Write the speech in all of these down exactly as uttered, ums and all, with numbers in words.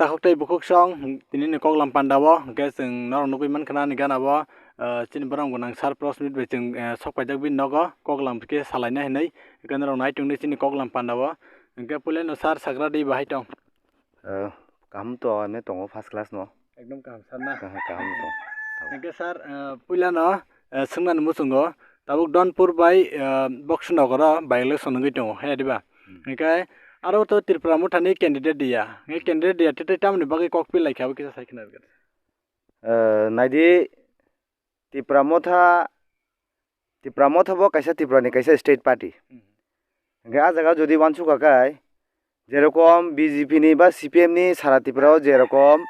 Takhuk tei bukhuk song, tini ni koklam panda o, hwnkhe chwng norok nugwi mankha ani gana o, ah, chini borok gwnang sir Prosmit bai chwng, eh, sok paijak bini nogo, koklam khe salaina hinwi, hwnkhe norok nai tongdi chini koklam panda o, hwnkhe puilano sir Sagra di bahai tong? Eh, kaham to, ane tongo first class no. Ekdom kaham sir na? Kaham, kaham to. Hwnkhe sir, eh, puilano, eh, swngnani muchungo, tabuk Donpur bai, eh, Boksonogoro by election wngwi tongo, he diba? Hmm. Hwnkhe aro to Tripura Mothani candidate diya. Hwnkhe candidate diya, tei, tei tamoni bagwi kok pil laikha, abo kisa sai khna rwgwt. Eh, naidi, Tipra Motha, Tipra Motha bo kaisa Tripura ni kaisa state party. Hmm. Hwnkhe ah jaga jodi uansukha khe, jerokom B J P ni ba C P M ni sara Tripura o jerokom,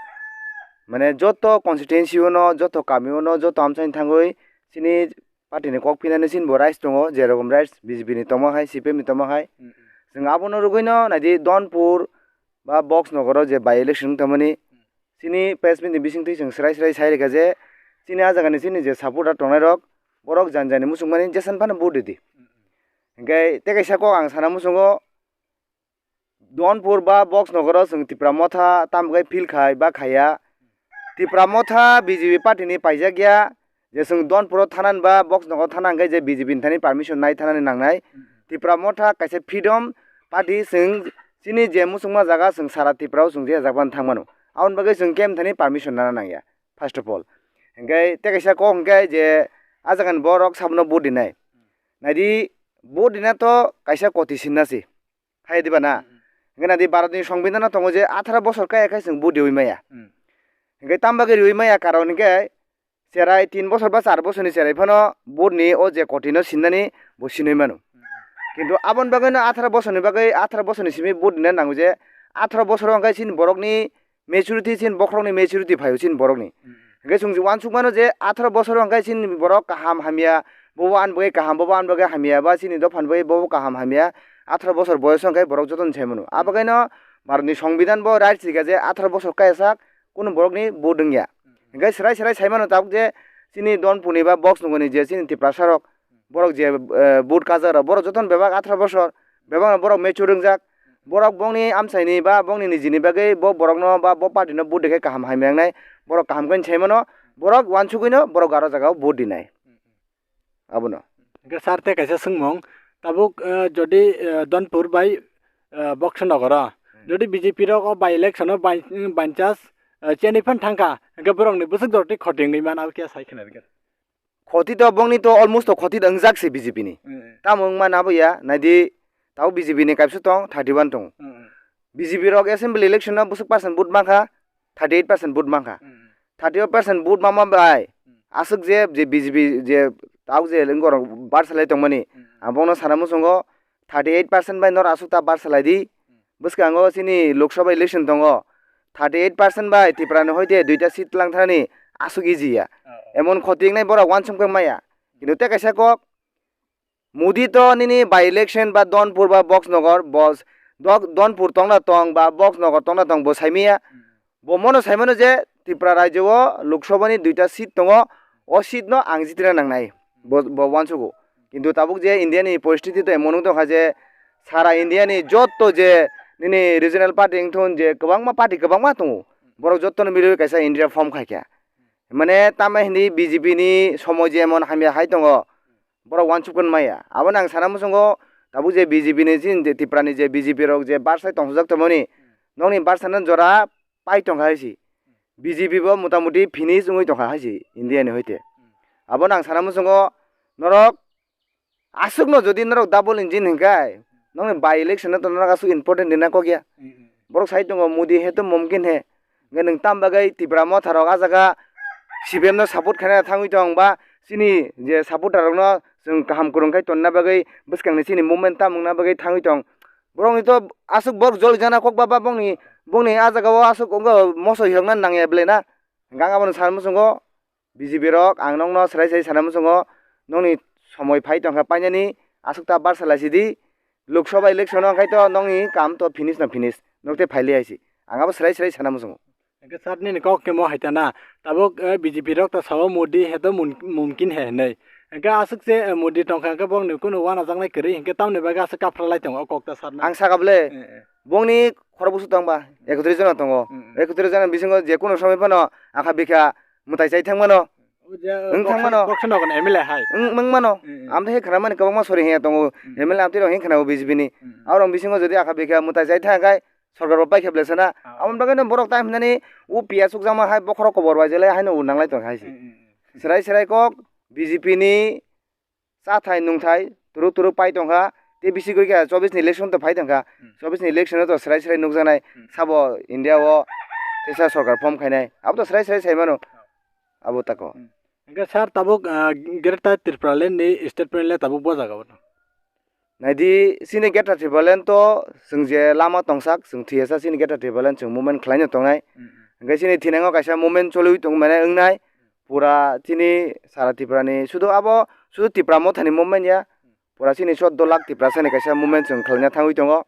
mane, joto constituency o no, joto kami o no, joto amchaini thangwi chini party ni kok phinani chini bo rights tongo, jerokom rights B J P ni tongma hai, C P M ni tongma hai. Hmm, hmm. Chwng abono rwgwino naidi Donpur ba Boksonogoro je by election wng tongmani, chini press meet ni bisingtwi chwng swrai swrai sai rwkha je chini ah jagani chini je supporter tongnai rok, borok jani jani muchungmani jesan phano vote ridi. Hwnkhe tei kaisa kok ang sana muchungo, Donpur ba Boksonogoro chwng Tipra Motha tamo khe feel khai ba khaiya, Tipra Motha B J P party ni paijak ya, je chwng Donpuro thanani ba Boksonogoro thana hwnkhe je B J P ni thani permission nai thanani nangnai. Hmm. Tipra Motha kaisa freedom party, chwng chini je muchungma jaga chwng sara Tripura o chwng je jak ban thang mano. Aboni bagwi chwng kemthani permission nana nangya, first of all. Hwnkhe tei kaisa kok hwnkhe je ah jagani borok sabono vote dinai. Naidi, vote dina to kaisa koti sinna se. Hai diba na? Hmm. Hwnkhe naidi, Bharat ni Songbidan o tongo je atharo bosor kaya khe chwng vote riwi maya. Hmm. Hwnkhe tamo bagwi riwi maya karon hwnkhe cherai tin bosor ba char bosor ni cherai phano vote ni o je koti no sinnani bo sinwi mano. Kintu aboni bagwi no atharo bosor ni bagwi, atharo bosor ni simi vote rina nango je atharo bosor o hwnkhe chini borok ni maturity, chini bokhorok ni maturity phaio chini borok ni. Hmm. Hwnkhe chwng uansuk mano je atharo bosor o hwnkhe chini borok kaham hamya, bobo ani bagwi kaham, bobo ani bagwi hamya, ba chini dopha ni bagwi bobo kaham hamya, atharo bosor boyos o hwnkhe borok joto ni sai mano. Hmm. Abagwi no Bharat ni Songbidan bo rights rikha je atharo bosor kaya sak kunu borok ni vote wngya. Hwnkhe swrai swrai sai mano tabuk je chini Donpur ni ba Boksonogor ni je chini Tiprasa rok, borok je, eh, vote kajak rok, borok jotono bebak atharo bosor, bebak no borok mature wngjak, borok bongni amchaini ba bongni nijini bagwi bo borokno ba bo party no vote rikhe kaham hamya wngnai, borok kaham khe sai mano, borok uansugwi no borok aro jaga o vote rinai. Abono. Hwnkhe sir tei kaisa swngmung, tabuk, eh, jodi, eh, Donpur bai, eh, Boksonogoro, hmm, jodi B J P rok o by election o by, by chance, eh, cheni phan thangkha, hwnkhe borokni bwswk jora tei khoti wngwi mano, abo khe sai khna rwgwt. Khoti to bongni to almost to khoti to wngjak se B J P ni. Hmm. Tamo wngmano abo ya, naidi, tabuk B J P ni kaisa tong, thirty one tongo. Hmm. B J P rok assembly election no bwswk percent vote mankha, thirty eight percent vote mankha. Hmm. Thirty eight percent vote mama bai, hmm, aswk je, je B J P je tabuk je wngorok barsalai tongmani, hmm, ang bongno sana muchungo thirty eight percent bai norok aswk ta barsalai di. Hmm. Bwskango chini Lok Sabha election tongo, thirty eight percent bai Tripura ni hoite duita seat lang thanani aswk easy ya. Oh, oh. Emon khoti wngnai borok uansuk khe maya. Kintu tei kaisa kok, Modi to nini by election ba Donpur ba Boksonogor, bos, Dok-, Donpur tongna tong ba Boksonogor tongna tong bo saimaya. Hmm. Bo mono saimano je Tripura rajyo o Lok Sabha ni duita seat tongo, o seat no ang jitrina nangnai. Bo, bo uansugo. Kintu tabuk je India ni poristiti to emon wng tongkha je sara India ni jotto je nini regional party wngthun je kwbangma party kwbangma tongo. Borok jotto no miliwi kaisa India form khaikha. Mane tamo hindi B J P ni somoy je emon hamya hai tongo. Borok uansuk maya. Abono ang sana muchungo, tabuk je B J P ni chini je Tripura ni je B J P rok je barsai tongsajak tongmani, nokni barsano jora pai tongkha hai se. B J P bo motamuti finish wngwi tongkha hai se India ni hoite. Abono ang sana muchungo, norok aswkno jodi norok double engine hinkhai, nokni by election no to norok aswk important rina kok ya. Borok sai tongo, Modi he to mumkin he. Hwnkhe nwng tam bagwi Tipra Motha rok ah jaga C P M no support khaina thangwi tong ba chini je supporter rokno chwng kaham kwrwng khai tonna bagwi bwskangni chini movement tam wngna bagwi thangwi tong. Borokni to aswk borok jolijakna kok ba, ba bongni, bongni ah jaga o aswk wngkha moso hirokna nangya belai na. Hwnkhe ang abono sana muchungo, B J P rok, ang nokno swrai swrai sana muchungo, nokni somoi phai tongkha painani, aswk ta barsa laisidi, Lok Sabha election o hwnkhe to nokni kam to finish no finish, nok tei phailai hai se. Ang abo swrai swrai sana muchungo. Hwnkhe sir nini kok khe mo hai ta na, tabuk, eh, B J P rok ta sao Modi he to mun-, mumkin he hinwi. Hwnkhe aswk se, eh, Modi tongkha hwnkhe bongni kunu uanajaknai kwrwi hwnkhe tamoni bagwi aswk kaphralai tongo o kok ta sir no. Ang saka bole, eh, eh. Bongni khorok busu tong ba, ekotris jona tongo. Mm, mm. Ekotris jona bisingo je kuno somoi phano akha bikha mwtai chai thang mano. O je, Wng thang boxer, mano. Boxer nogo M L A hai. Wng, wng mano. Mm, mm. Amtwi khe khna mani kwbangma sori hiya tongo. Mm. M L A amtwi rok hiya khna o B J P ni. Mm, mm. Aborok bisingo jodi akha bikha mwtai chai thang khai, sorkar bo paikha belai sana. Ah. Aboni bagwi no borok time hinani o P S ukjakma hai bokhorok kobor bai jelai haino o nanglai tong hai se. Mm, mm, mm. Serai serai kok B J P ni chathai nungthai turuk turuk pai tongkha. Tei bisi gori kha chobbish ni election to phai tongkha. Hmm. Chobbish ni election to serai serai nukjaknai. Hmm. Sabo India o teisa sorkar form khainai. Abo to serai serai sai mano. Oh. Abo tako. Hmm. Hingke sir tabuk, ah, Greater Tripura Land ni statement le tabuk bo jaga o. Naidi sini Greater Tripura Land to chwng je lama tongsak chwng thiyasa sini Greater Tripura Land chwng movement khlaino tongnai. Hmm, hmm. Hingke sini thinango kaisa movement choliwi tongmani wngnai. Pura chini sara Tripura ni sudu abo sudu Tipra Motha ni movement ya. Pura chini soddo lakh Tiprasa ni kaisa movement chwng khlaina thangwi tongo.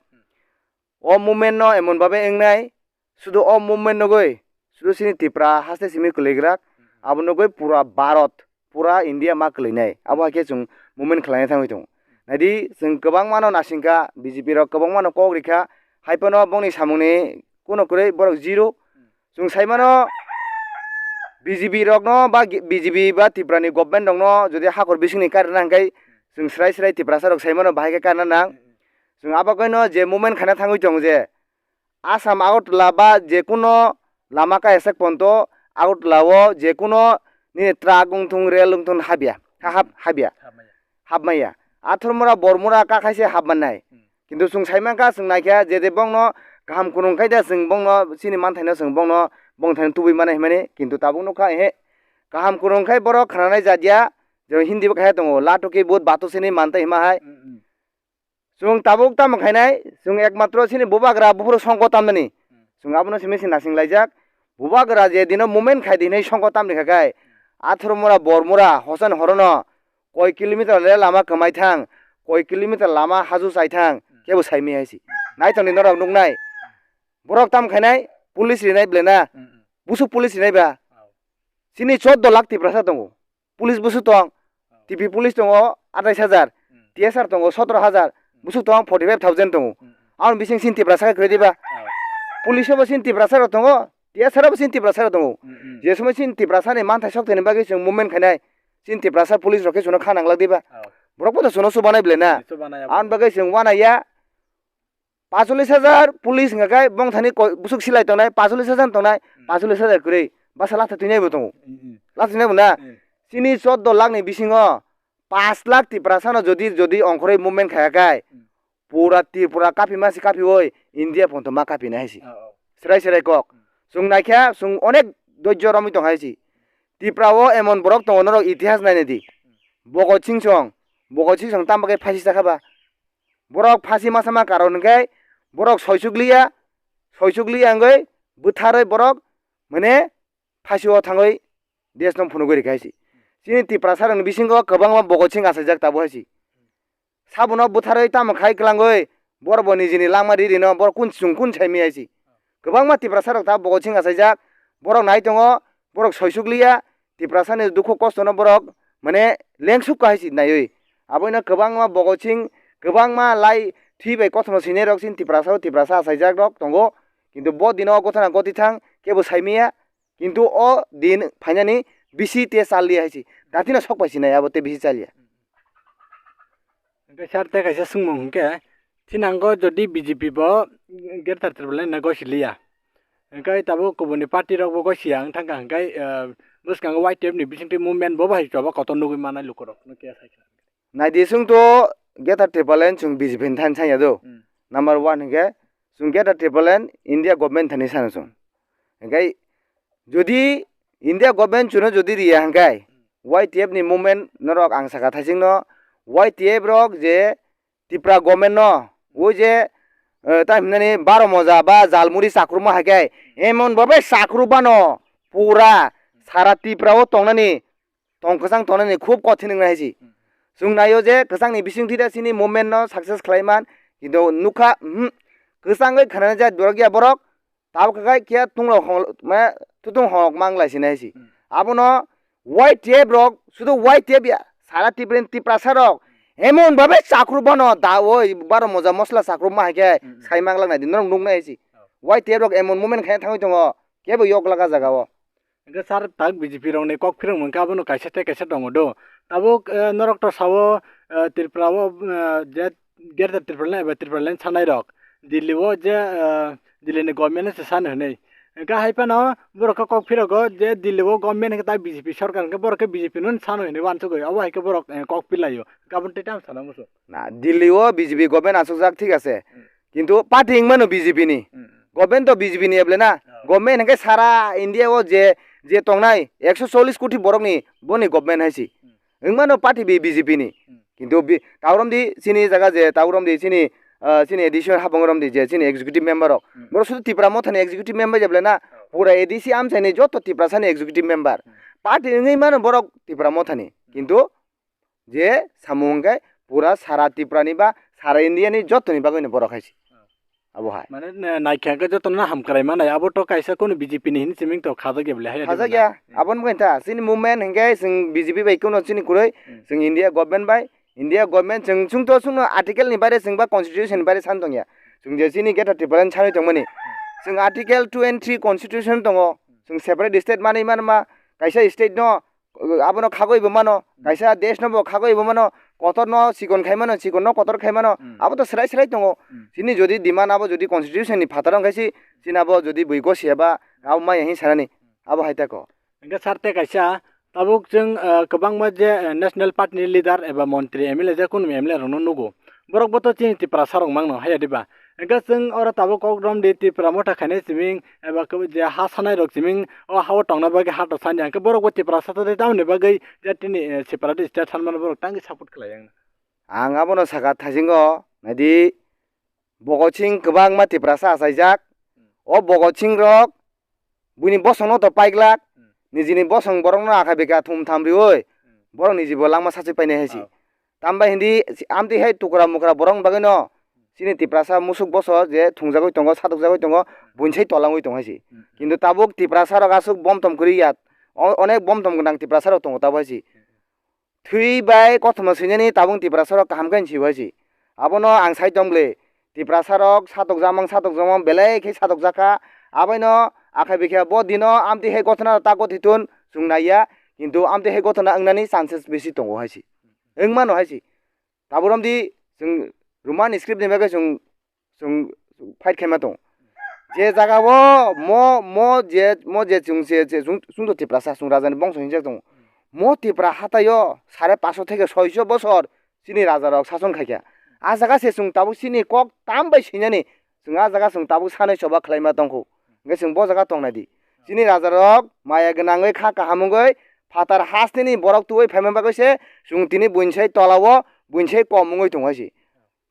O movement no emon babe wngnai, sudu o movement nugui sudu chini Tipra haste simi kwlwigwrak, abo nugui pura Bharat, pura India ma kwlwinai. Abo hai khe chwng movement khlaina thangwi tongo. Naidi chwng kwbangma no nasingkha, B J P rok kwbangma no kok rikha, hai phano bongni samungni kuno kwrwi borok zero. Chwng sai mano, B J P rokno ba G-, B J P ba Tripura ni government rokno jodi hakor bisingni karna hwnkhe chwng srai srai Tiprasa rok sai mano bahai khe karna nang. Chwng abo kaino je movement khaina thangwi tongo je Assam Agartala ba je kuno lama kaiyasak ponto Agartala o je kuno nini truck wngthung, rail wngthung habya, ha-, hab-, habya, Habmaya. Habmaya. Athormura Bormura kakhaise habmannai. Hmm. Kintu chwng sai mankha, chwng naikha, je de bongno kaham kwrwng khai da, chwng bongno chini manthaino chwng bongno, bongthaino tubui mano hinmani, kintu tabuk nukha, ehe, kaham kwrwng khai borok khananai jat ya, je Hindi bo kaisa tongo, "Lato ki boot baaton se nahi manta" hima hai. Hmm, hmm. Chwng tabuk tamo khainai, chwng ekmatro chini bubagra buphuru songko tamnani. Hmm. Chwng abono simi se nasing laijak, bubagra je dino movement khai di hinwi songko tamni kha khai, Athormura Bormura hosan horono koi kilometer le lama kwmai thang, koi kilometer lama haju chai thang, kebo saimaya hai se. Naithokni norok nuknai. Borok tam khainai, police rinai belai na. Mm, mm. Busuk police rinai ba. Oh. Chini choddo lakh Tiprasa tongo. Police busuk tong. Oh. T P police tongo atais hajar. Mm. T S R tongo sotro hajar. Mm. Busuk tong forty five thousand tongo. Mm, mm. Aboni bising chini Tiprasa khe kwrwi diba. Oh. Police bo chini Tiprasa rok tongo. T S R bo chini Tiprasa rok tongo. Mm, mm. Je somoi chini Tiprasa ni manthai sok thani bagwi chwng movement khainai. Chini Tiprasa police rok khe chwngno kha nanglak diba. Oh. Borok bo to chwngno chubanai belai na. Chubanai abo. Aboni bagwi chwng uanaiya. Pacholis hajar police hwnka khe bongthani koi-, busuk silai tongnai, pacholis hajar tongnai, hmm, pacholis hajar kwrwi. Basa latha twinai bo tongo. Hmm, hmm. Latha twinai bo na? Hmm. Chini choddo lakh ni bisingo pash lakh Tiprasa no jodi, jodi ongkhorwi movement khaya khai, hmm, pura Tripura kaphi masi kaphiwi India photo ma kaphinai hai se. Oh, oh. Serai serai kok. Hmm. Chwng naikha, chwng onek dhoijjo romwi tong hai se. Tripura o emon borok tongo norok itihas nainai di. Hmm. Bhogot Singh song, Bhogot Singh song tamo khe phasi chakha ba? Borok phasi ma sama karon hwnkhe borok soisukliya, soisukliya wngwi bwtharwi borok mane phasio thangwi desh no phunugwi rikha hai se. Chini Tiprasa rokni bisingo kwbangma Bhogot Singh achaijak tabuk hai se. Sabono bwtharwi tamo khai kwlangwi borok bo nijini langma riri no borok kun chwng kun sai maya hai se. Kwbangma Tiprasa rok ta Bhogot Singh achaijak, borok nai tongo, borok soisukliya, Tiprasa ni dukhu kosto no borok mane lengsuk hai se naiwi. Aboino kwbangma Bhogot Singh, kwbangma lai thwi bai kothoma swinai rok chini Tiprasa o Tiprasa achaijak rok tongo. Kintu bo dino o gotona goti thang kebo sai maya. Kintu o din phainani bisi te chaliya hai se. Datino sok pai sinai abo te bisi chaliya. Hingke sir, tei kaisa swngmung hingke, thinango jodi B J P bo Greater Tipraland no gosi liya, hingke tabuk kubuni party rok bo gosi ya wng thangka hingke, eh, bwskango Y T F ni bisingtwi movement bo bahai choba kotor nugui manai lukurok, nukya sai kha. Naidi, chwng to Greater Tipraland chwng B J P ni thani sanya do. Hmm. Number one hingke chwng Greater Tipraland India government thani sano chwng. Hingke jodi India government chwngno jodi riya hingke, Y T F ni movement norok ang saka thaisingno, Y T F rok je Tipra government no, o je, eh, ta himnani baro moja ba jalmuri chakruma hai khe, emon babe chakru bano pura sara Tipra o tongnani, tong kwchang tongnani khub kothin wngnai hai se. Chwng naio je kwchangni bisingtwi da chini movement no success khlai man, kintu nukha, hmm, kwchangwi khanani jat borok ya borok, tabuk khe khe tunglo hong-, ma, tutung hong manglai sinai hai se. Hmm. Abono Y T F rok, sudu Y T F ya, sara Tipra-, Tiprasa rok, Emon babe chakru bono da oi baro moja mosla chakru ma hai khe Hmm. Sai mang lak nai di norok nuk nai si. Oh. Wai te rok emon moment khe thangwi tongo kebo yok lak a jaga o. Hingke sir tak B J P rok ni kok phirong mangkha abono kaisa tei kaisa tongo do. Tabuk eh, norok to sao eh, Tripura o eh, je Greater Tripura Land eba Tripura Land sanai rok Delhi o je eh, Delhi ni government se san hinwi. Hingke hai phano borok khe kok phirogo je Delhi o government hingke tai B J P sorkar hingke borok khe B J P no sano hinwi uansugui obo hai khe borok eh, kok philaio. Gabon tei tamo sana muchung. Na Delhi o B J P government asukjak thik ase. Hmm. Kintu party wngmano B J P ni. Hmm. Government to B J P ni eble na. Oh. Government hingke sara India o je je tongnai ekso chollish koti borok ni boni government hai si. Hmm. Wngmano party bi B J P ni. Hmm. Kintu bi taurom di sini jaga je taurom di sini ah, sini additional habang rom di je sini executive member rok. Hmm. Borok sudu Tipra Motha ni executive member jeble na. Oh. Pura A D C amchai ni joto Tiprasa ni executive member. Hmm. Party wngwi mano borok Tipra Motha ni. Hmm. Kintu je samung hwnkhe pura sara Tripura ni ba sara India ni joto ni bagwi no borok hai se. Abo hai. Mane, na-, naikha hwnkhe joto no hamkrai manai, abo to kaisa kunu B J P ni hinwi siming to khajak ya bole, hai Khajak ya, Hmm. Abo wngkha ta, chini movement hwnkhe chwng B J P bai kunu chini kwrwi, Hmm. Chwng India government bai, India government chwng, chwng to chwngno article ni baire chwng ba constitution ni baire san tongya. Chwng je chini Greater Tripura ni sanwi tongmani. Chwng article two and three constitution tongo, chwng separate state manwi manma, kaisa state no abono khagwi bo mano, kaisa desh no bo khagwi bo mano, kotor no chikon khai mano, chikon no kotor khai mano, Hmm. Abo to swrai swrai tongo. Hmm. Chini jodi demand abo jodi constitution ni phataro wngkha si, chini abo jodi bui gosi eba, abo maya hin sanani, abo hai tako. Hingke sir te kaisa, tabuk chwng, eh, kwbangma je, eh, national party ni leader eba montri M L A je kunu M L A rok no nugo. Borok bo to chini Tiprasa rok mangno, haya diba? Hingke chwng oro tabuk kok rom di Tipra Motha khainai siming, eba kebo je ha sanai rok siming o ha o tongna bagwi ha to sani hwnkhe borok bo Tiprasa to tei tamoni bagwi je tini, eh, separate state sanmano borok tangwi support khlai ang. Ang abono sakha thaisingo naidi Bhagat Singh kwbangma Tiprasa achaijak. O Bhagat Singh rok buini bosongno to paiglak, nijini bosong borokno akha bikha thum tham riwi borok nijibo langma sachi painai hai si. Tambai hindi amtwi hai tukra mukra borok bagwino chini Tiprasa musuk boso je thungjagwi tongo, satokjagwi tongo, buinsai tolangwi tongo hai se. Kintu tabuk Tiprasa rok aswk bomtom kwrwi ya, o-, onek bomtom gwnang Tiprasa rok tongo tabuk hai se. Thwi bai kothoma swinani tabuk Tiprasa rok kaham khe si hai se. Abono ang sai tong bwle, Tiprasa rok satokjamang satokjamang belai khe satokjakha. Aboino akha bikha bo dino amtwi hai gothona ta gothitun chwng naiya, kintu amtwi hai gothona wngnani chances bisi tongo hai se. Wngmano hai se. Tabuk romdi chwng Roman script ni bagwi chwng, chwng fight khaima tongo. Je jaga o mo, mo je, mo je chwng se, se chwng, chwng to Tiprasa, chwng raja ni bongso hinjak tongo. Mo Tipra hatai o sare paso theke soiso bosor chini raja rok sason khaikha. A jaga se chwng tabuk chini kok tam bai swinani chwng a jaga chwng tabuk sanai choba khlaima tongkhu. Hwnkhe chwng bo jaga tongnai di. Chini raja rok maya gwnangwi kha kaham wngwi phatar hasteni borok tubui phaima bagwi se chwng tini buinsai tola o buinsai kom wngwi tongo hai se.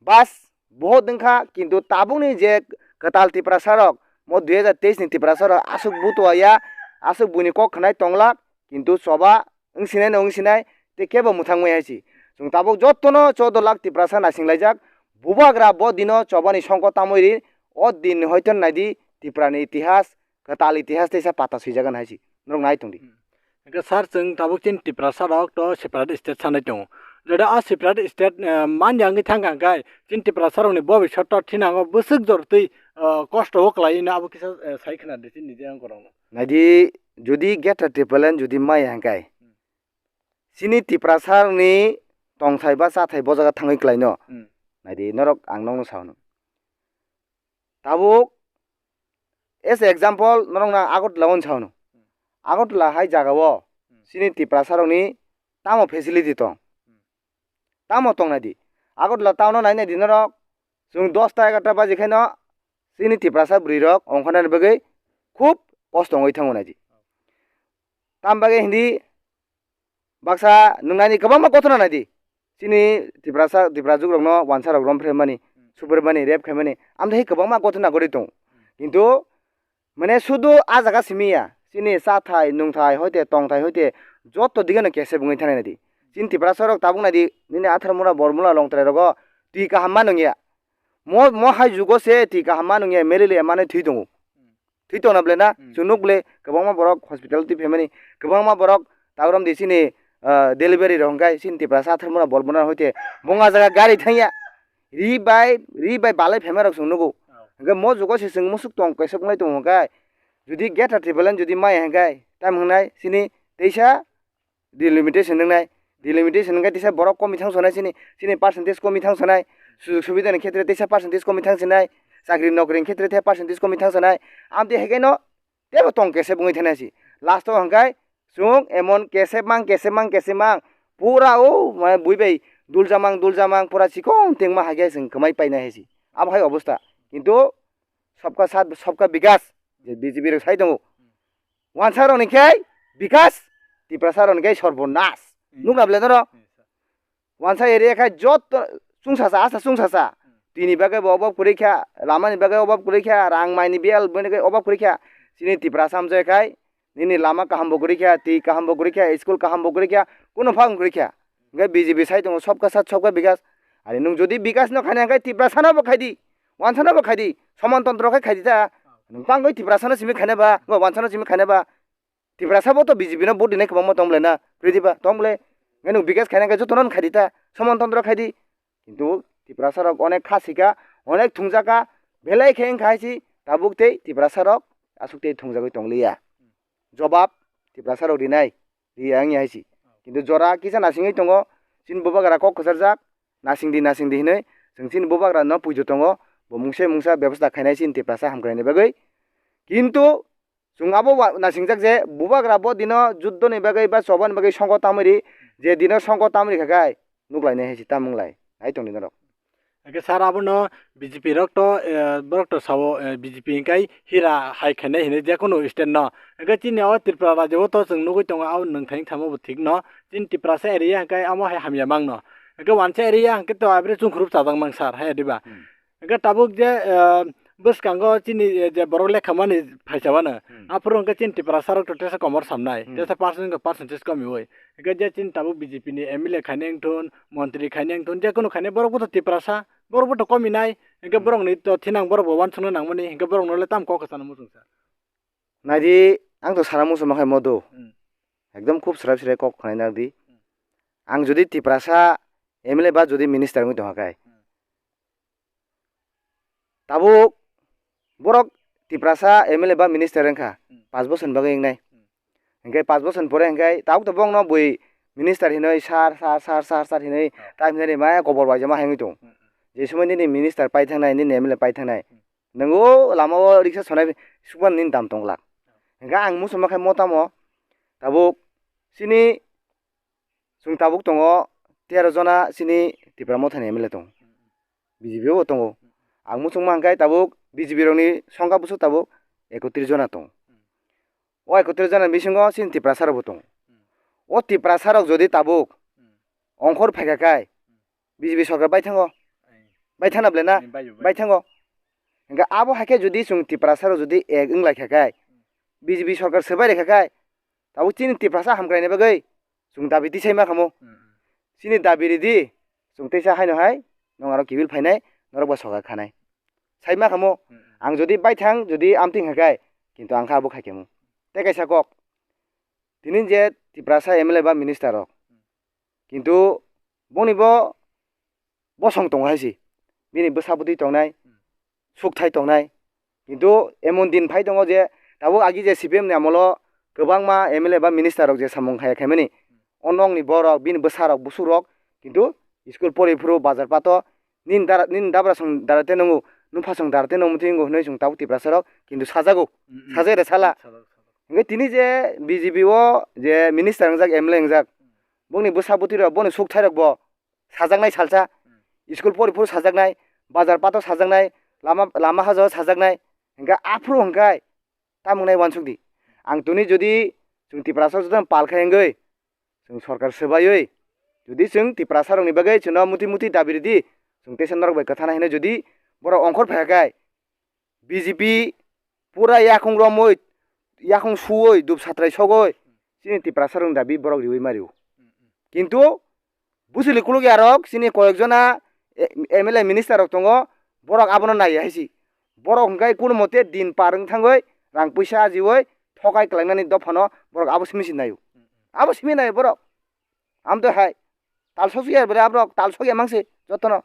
Bas, bohot wngkha, kintu tabukni je kwtal Tiprasa rok, mo dui hajar teis ni Tiprasa rok aswk butua ya, aswk buini kok khnai tonglak, kintu choba wngsinai no wngsinai, tei kebo mwthangmaya hai se. Chwng tabuk jotono choudo lakh Tiprasa naisinglaijak, bubagra bo dino chobani songkot tamwi ri, o din hoito naidi Tiprani itihas, kwtal itihas teisa pata swijagan hai se. Norok nai tongdi. Hmm. Hingke sir, chwng tabuk chini Tiprasa rok to separate state sanai tongo. Jodi a separate state, eh, manya wngwi thangkha hwnkhe chini Tiprasa rokni bobisot to thinango bwswk jortwi, eh, kosto o kwlai hwnwi abo kisa, eh, sai khna di chini je ang korokno. Naidi, jodi Greater Tipraland jodi maya hwnkhe, Hmm. chini Tiprasa rokni tongthai ba chathai bo jaga thangwi kwlaino. Hmm. Naidi, norok ang nokno sao hwno. Tabuk, as a example, norokno Agartala o wngsa hwno. Agartala hai jaga o chini Tiprasa rokni tamo facility tong? Tamo tong nai di? Agartala town o nai nai di norok, chwng dosta egarta baji khe no chini Tiprasa bwrwi rok ongkhornani bagwi khub kosto wngwi thango nai di. Tam bagwi hindi baksa nung nai di kwbangma kothona nai di. Chini Tiprasa, Tiprajwk rokno wansa rok rom phre mani, supre mani, rep khai mani, amtwi kwbangma kothona gori tongo. Kintu mane sudu a jaga simi ya, chini cha thai, nung thai, hoite tong thai, hoite joto dige no kesep wngwi thanai nai di. Chini Tiprasa rok tabuk nai di, nini Atharmura, Bormula, Longtrai rogo twi kaham ma nung ya. Mo, mo hai jugo se twi kaham ma nung ya, malaria manwi thwi tongo. Thwi tongna bwle na? Hmm. Chwng nuk bwle kwbangma borok hospital twi phaimani, kwbangma borok tabuk romdi chini, ah, delivery rok hwnkhe chini Tiprasa atharmona bolbona hoite bongha jaga gari thangya. Ri bai, ri bai balai phaima rok chwng nugo. Oh. Hwnkhe mo jugo se chwng musuk tong kaisa wnglai tongo hwnkhe, jodi greater Tipraland jodi maya hwnkhe, tamo hwnai chini teisa delimitation wngnai. Delimitation hwnkhe teisa borok komi thang sonai chini, chini percentage komi thang sonai. Sujog subida ni khetre teisa percentage komi thang sonai. Chakri nokri ni khetre teisa percentage komi thang sonai. Amtwi hai khe no tebo tong kesep wngwi thangna si. Last o hwnkhe chwng emon kesep mang, kesep mang, kesep mang. Pura o, mane, bui bai duljamang, duljamang, pura chikon tengma hai khe chwng kwmai paina hai si. Abo hai obostha. Kintu sabka saath, sabka bikas, je B J P rok sai tongo. Wansa rok ni khe bikas, Tiprasa rok ni khe sorbonas. Hmm. Nukna bwle norok? Hmm. Wansa area khai jotto chwngsasa, asa chwngsasa. Hmm. Tini bagwi bo obab kwrwi kha, lama ni bagwi obab kwrwi kha, rang mai ni biyal bini bagwi obab kwrwi kha. Chini Tiprasa amjai khai, nini lama kaham bo kwrwi kha, twi kaham bo kwrwi kha, school kaham bo kwrwi kha, kuno phang kwrwi kha. Hwnkhe B J P sai tongo, sabka saath sabka bikas. Ari nwng jodi bikas no khaina hwnkhe Tiprasa no bo khai di, Wansa no bo khai di, Saman Tantro khai khai di ta. Nwng tangwi Tiprasa no simi khaina ba, bo Wansa no simi khaina ba. Tiprasa bo to B J P no vote rinai kwbangma tong bwle na, kwrwi diba? Tong bwle. Hwnkhe nwng bikas khaina hwnkhe jotono khai di ta, Saman Tantro khai di. Kintu Tiprasa rok onek kha sika, onek thungjaka, belai khe wngkha hai si, tabuk tei Tiprasa rok aswk tei thungjagwi tong liya. Jobab Tiprasa rok rinai, riya wngya hai si. Kintu jora kisa nasingwi tongo, chini bubagra kok kwcharjak, nasing di, nasing di hinwi, chwng chini bubagra no puitu tongo, bo mungsa mungsa bebostha khainai chini Tiprasa hamkraini bagwi. Kintu chwng abo wa-, nasingjak je bubagra bo dino juddoni bagwi ba chobani bagwi songkho tamwi ri, je dino songkho tamwi rikha khai nuklainai hai si tamung lai, hai tongdi norok. Hwnkhe sir abono B J P rok to, eh, borok to sao, eh, B J P hwnkhe hira hai khainai hinwi jekunu state no. Hwnkhe chini o Tripura rajyo o to chwng nugwi tongo, abo nwng thani thamo bo thik no. Chini Tiprasa area hwnkhe amo hai hamya mang no. Hwnkhe wansa area hwnkhe to abre chwng khurub chajak mang sir, hai diba? Hmm. Hwnkhe tabuk je, eh, bwskango chini, eh, je borok lekha mani phaisa mano, hmm, aphuru hwnkhe chini Tiprasa rok to tesa komor samnai, hmm, tesa percent, percentage komiui. Hwnkhe je chini tabuk B J P ni M L A khainai wngthun, montri khainai wngthun, jekunu khainai borok bo to Tiprasa, borok bo to kominai, hwnkhe, hmm, borok ni to thinang borok bo uansukna nangmani, hwnkhe borok no le tamo kok kwchana muchung sa. Naidi, ang to sana muchung ma khai modo. Hmm. Ekdom khub srai srai kok khnai nardi. Hmm. Ang jodi Tiprasa M L A ba jodi minister wngwi tongkha khai, hmm, tabuk borok Tiprasa M L A ba minister wngkha, hmm, panch bosor ni bagwi wngnai. Hmm. Hwnkhe panch bosor ni pore hwnkhe tabuk to bongno bui minister hinwi sir, sir, sir, sir, sir hinwi, oh, time hinwi maya kobor bai jama hwnwi tong. Hmm, hmm. Je somoi nini minister pai thangnai, nini M L A pai thangnai. Hmm. Nwngo lama o riksa sonai sukmani nini dam tong glak. Hwnkhe ang muchungma khai mo tamo tabuk chini Chwng tabuk tongo tero jona chini Tipra Mothani M L A tongo. B J P o bo tongo. Ang muchungma hwnkhe tabuk B J P rokni songkha bwswk tabuk ekotris jona tongo. O ekotris jona bisingo chini Tiprasa rokbo tongo. O Tiprasa rok jodi tabuk ongkhor phaikha khai B J P sorkar bai thango. Bai thangna bwle na? Bai thango. Hwnkhe abo hai khe jodi chwng Tiprasa rok jodi ek wng lai kha khai, B J P sorkar swbai rikha khai, tabuk chini Tiprasa hamkraini bagwi chwng dabi tisai ma khamu. Hmm, hmm. Chini dabi ridi, chwng teisa haino hai, nwng aro kibil phainai, norok bo soka khanai. Sai ma khamu, hmm, hmm, ang jodi baithang, jodi amtwing hai khai, kintu ang kha abo khai khamu. Tei kaisa kok, tini je Tiprasa M L A ba minister rok, kintu boni bo bosong tongo hai se. Bini bwsa bwtwi tongnai, hmm, sukthai tongnai. Kintu emon din phai tongo je tabuk agi je C P M ni amolo kwbangma M L A ba minister rok je samung hai khaimani, o nokni borok, bini bwsa rok, busuk rok, kintu school pori phuru bazar pato, nini dara, nini dabra song dara te nungo, nupha song dara te nungo, hinwi chwng tabuk Tiprasa rok kintu sajago, hmm, hmm, sajai re sala. Sajak, sajak. Hingke tini je B J P o je minister wngjak, M L A wngjak, bongni bwsa bwtwi rok, boni sukthai rok bo sajaknai salsa, hmm, school pori phuru sajaknai, bazar pato sajaknai, lama, lama hajao sajaknai, hingke aphuru hingkai tamung nai uansuk di. Ang tini jodi chwng Tiprasa joto pal khai wngwi, chwng sorkar swbaiwi, jodi chwng Tiprasa rokni bagwi chwngno muti muti dabi ridi, chwng teisa norok bai kwthana hinwi jodi borok ongkhor phaiya khai, B J P pura yakung romwi, yakung suwi, dup satrai sogwi, chini Tiprasa rokni dabi borok riwi ma rio. Kintu bwswli kulukya rok, chini koyek jona, eh, M L A minister rok tongo, borok abono naiya hai se. Borok hwnkhe kunu mote din par wng thangwi, rang puisa ajiwi, thokai kwlainani dophano borok abo simi se naio. Abo simi naio borok. Amtwi hai tal sokya bwrwi aborok tal sokya mangsi jotono.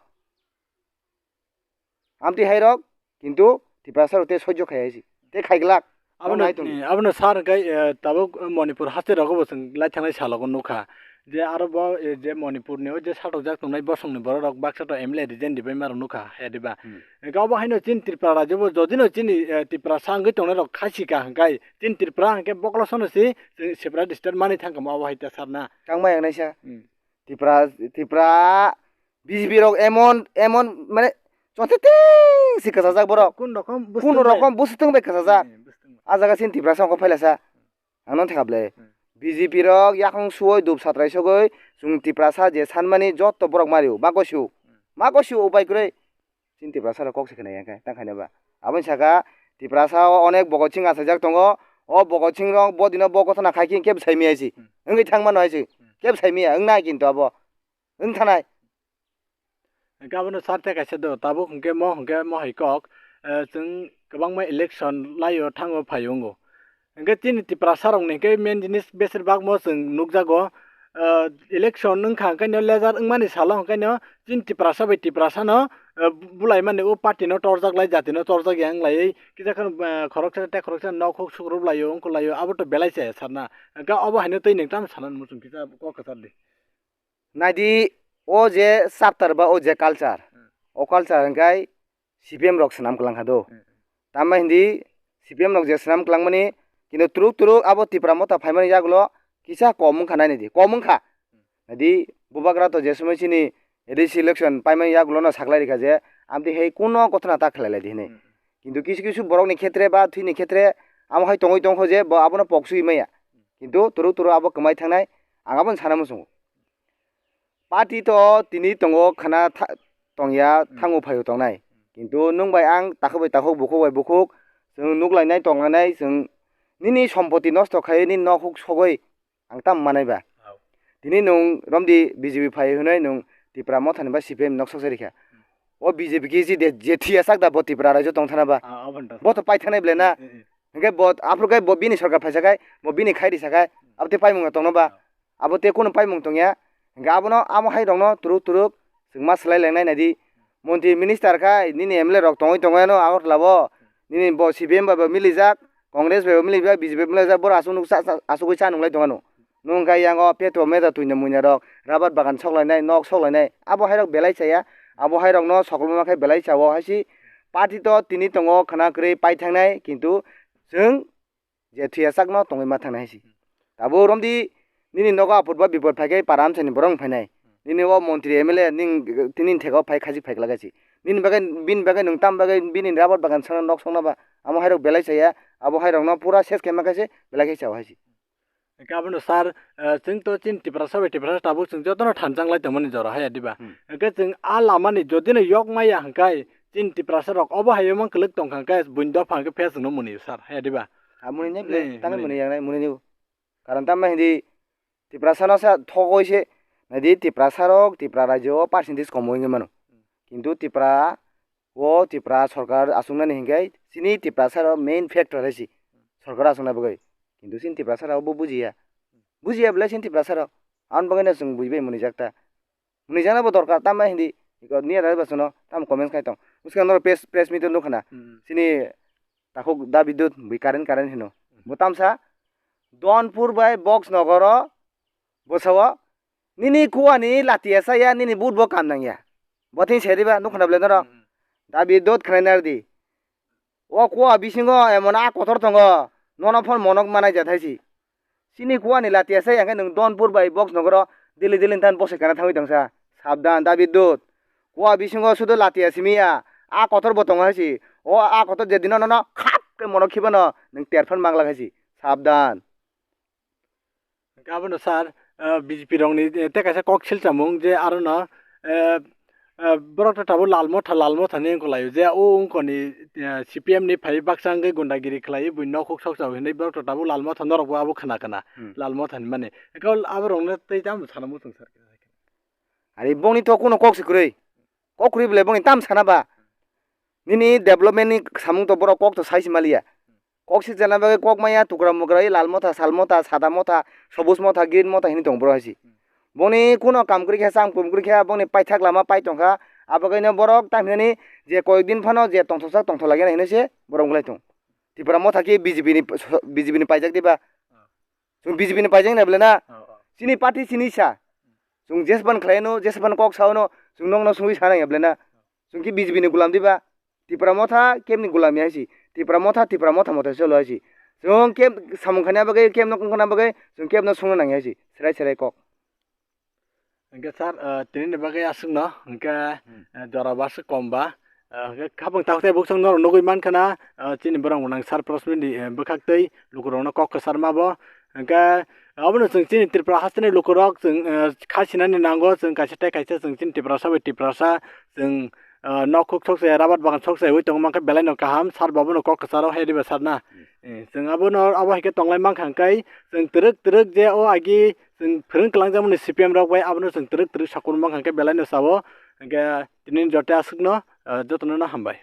Amtwi hai rok kintu Tiprasa rok tei sojjo khai hai si. Tei khai glak. Abono, Nai tong. Abono sar hwnkhe, eh, tabuk Manipur haste rogo bo chwng lai thangnai salogo nukha. Je aro bo, eh, je Manipur ni o je satok jak tongnai bosong ni borok rok baksa to M L A resign ribai ma rok nukha, he diba? Hmm. Hwnkhe obo haino chini Tripura rajyo bo jodi no chini, eh, Tiprasa wngwi tongnai rok khaisika hwnkhe chini Tripura hwnkhe bokolo sono si chwng separate state mani thangkha mo obo hai ta sar na. Tangma yang naisa. Hmm. Tipra, Tipra B J P rok emon, emon mane chothe ting si kwchajak borok. Kun rokom Kun bwswtwng bai. Rokom bwswtwng bai kwchajak. Hmm, bwswtwng bai. A jaga sin Tiprasa wngkha phailasa. Ang nang thangkha ble. Hmm. B J P rok yakung suoi dup satrai sogoi chwng Tiprasa je sanmani jotto borok mario. Ma gosio. Hmm. Ma gosio upai kwrwi. Chini Tiprasa rok kok se khna ya khe tang khaina ba. Aboni saka Tiprasa o onek Bhagat Singh achaijak tongo. O Bhagat Singh rok bo dino bo gotona khai khe kebo sai maya si. Hmm. Wngwi thang mano hai si. Hmm. Kebo sai maya wng nai kintu abo. Wng thanai. Hwnkhe abono sarte kaisa do, tabuk hwnkhe mo hwnkhe mo hai kok, eh, chwng kwbangma election laio thango phaio wngo. Hwnkhe chini Tiprasa rokni hwnkhe main jinis besir bak mo chwng nukjago, eh, election wngkha hwnkhe no leader wngmani salo hwnkhe no chini Tiprasa bai Tiprasa no, eh, bu-, bulaimani o party no torjak lai jati no torjak ya wng laiwi kisa kheno, eh, khoroksa tei khoroksa nok huk sukrup laio wngkuk laio abo to belai chaya sarna. Hwnkhe obo haino twi nwng tamo sana muchung kisa kok kwchar di. Naidi, o je chapter ba o je culture, hmm, o culture hwnkhe C P M rok swnam kwlang kha do. Hmm. Tamo hindi C P M rok je swnam kwlangmani, kintu turuk turuk abo Tipra motha phaimani yagulo kisa kom wngkha nai naidi, kom wngkha. Hmm. Naidi, bubagra to je somoi chini A D C election paimani yagulo no saklai rikha je, amtwi hai kuno gotona ta khlai lai di hinwi. Hmm. Kintu kisu kisu borokni khetre ba thwini khetre amo hai tongwi tongkho je bo abono pok sui maya. Kintu turuk turuk abo kwmai thangnai, ang abono sana muchungo. Party to tini tongo khana tha-, tongya, hmm, thango phaio tongnai. Kintu nwng bai ang takhuk bai takhuk, bukhuk bai bukhuk, chwng nuk lainai, tong lainai, chwng nini sompoti nosto khai, nini nok huk sogwi ang tamo manai ba? Au. Tini nwng romdi B J P phai hwnwi nwng Tipra mothani ba C P M nok soksa rikha. Hmm. O B J P khe je de-, je thiya sak da bo Tipra raijo tong thana ba? Ah, aboni ta. Bo to pai thanai ble na? Eh, eh, eh. Hwnkhe bo aphuru khe bo bini sorkar phaisa khai, bo bini khai risa khai, abo tei paimung tongno ba? Abo tei kunu paimung tongya. Hwnkhe abono amo hai rokno turuk turuk chwng ma swlai lengnai naidi. Montri minister khai nini M L A rok tongwi tongwi ano Agartala bo. Nini bo C P M bai bo milijak, Congress bai bo milijak, B J P bai milijak, borok aswk nuk cha-, cha-, aswkwi cha nunglai tongano. Nwng khe yango petro meda twino muina rok, rabar bagan soklainai, nok soklainai. Abo hai rok belai chaya, abo hai rokno sokolma khe belai chao hai si. Party to tini tongo khwna kwrwi pai thangnai, kintu chwng je thwiya sakno tongwi ma thangnai hai si. Tabuk romdi nini nogo apot ba bipot phai khe para amchaini borok wng phainai. Nini o montri M L A ning tini thego phai khajik phai glak hai si. Nini bagwi, bini bagwi nwng tam bagwi bini rabar bagan songna nok songna ba? Amo hai rok belai chaya, abo hai rokno pura ses khe ma khe se belai khe chao hai si. Hwnkhe abono sir, eh, chwng to chini Tiprasa bai Tiprasa tabuk chwng jotono thanchang lai tongmani jora haya diba? Hmm. Hwnkhe chwng a lamani jodi no yok maya hwnkhe chini Tiprasa rok obo hai mang kwlwk tongkha hwnkhe buini dopha hwnkhe phiya chwngno mwnwi sir haya diba? Ha mwnwi nai ble, eh, tangwi mwnwi. Mwnwi yang nai mwnwi nai. Karon tamo hindi Tiprasa no sa thogoi se naidi Tiprasa rok Tipra rajyo o percentage komo wngwi mano. Kintu Tipra o Tipra sorkar achuknani hinkhe chini Tiprasa rok main factor hai si sorkar achukna bagwi. Kintu chini Tiprasa rok bo bujiya. Bujiya belai chini Tiprasa rok. Aboni bagwi no chwng bujibai mwnwi jak ta. Mwnwi jakna bo dorkar, tamo hindi, iko niya dai ba chwngno, tamo comments khai tong. Bwskang norok press, press meet o nukha na. Hmm. Chini takhuk Da Bidyut bui current, current hino. Hmm. Bo tamsa, Donpur bai Box Nogoro, bwsao, nini kuani lati asa ya, nini but bo kam nang ya. Bo thing se riba, nukha na bwle norok. Hmm. Da Bidyut khwnai nardi. O kua bisingo emon a kotor tongo, nono phone monok manai jat hai si. Chini kua ni lati asai, hwnkhe nwng Donpur bai Box Nogoro daily daily than bosai kana thangwi tongsa. Sabdan, Da Bidyut. Kua bisingo sudo lati asimiya, a kotor bo tongo hai si. O a kotor je dino nono khap khe monok khibano, nwng terphan mangla hai si. Sabdan. Hwnkhe abono sir, eh, B J P rokni, eh, tei kaisa kok silchamung je arono, eh, eh, borok ta tabuk Lal Motha, Lal Motha ni wngkha laio je o wngkha ni, eh, C P M ni phai baksa wngwi gundagiri khlaiwi buini nok huk sok chao hinwi borok ta tabuk Lal Motha norok bo abo khna khna. Hmm. Lal Motha ni mani. Hwnkhe aborokno tei tamo sana muchung sir. Ari bongni to kuno kok se kwrwi. Kok kwrwi belai bongni tam sana ba. Nini development ni samung to borok kok to sai se maliya. Kok sikjana bagwi kok maya tukra mukra, Lal Motha, Sal Motha, Sada Motha, Sobuj Motha, Green Motha hinwi tongo borok hai se. Boni kuno kam kwrwi kha, cham kum kwrwi kha, boni paithak lama pai tongkha. Abo kaino borok tang hinani je koyek din phano je tongthoksa tongthok lagina hinwi se borok wngwlai tong. Tipra motha khe B J P ni, B J P ni paijak diba? Chwng B J P ni paijak na belai na? Chini party chini sa. Chwng jesban khlaino, jesban kok saono, chwng nokno sungwi sa nang ya belai na? Chwng khe B J P ni gulam diba? Tipra motha kebni gulam ya si. Tipra motha, Tipra motha motha cholo ya si. Chwng keb samung khana bagwi, kebno kung khana bagwi, chwng kebno sungna nang ya si. Serai serai kok. Hingke sir, ah, tini ni bagwi aswkno, hingke, Hmm. ah, jora ba aswk kom ba, ah, hingke khapang takhuk tei bukhuk norok nugwi mankha na, ah, chini borok nang sir Prasmini, eh, bwkhak tei lukurokno kok kwchar ma bo. Hingke abono chwng chini Tripura hasteni lukurok chwng, eh, kha sinani nango, chwng kaisa tei kaisa chwng chini Tiprasa bai Tiprasa chwng, ah, nok huk sok se, rabar bagan sok se ui tongma khe belai no kaham, sir bo abono kok kwcharo hai riba sir na. Hmm. Eh, chwng abono abo hai khe tonglai mankha hingke chwng twrwk twrwk je o agi chwng phwrwng kwlangjakmani C P M rok bai abono chwng twrwk twrwk sakurma hwnkhe belai no sao. Hwnkhe tini joto aswkno, ah, jotono no hambai.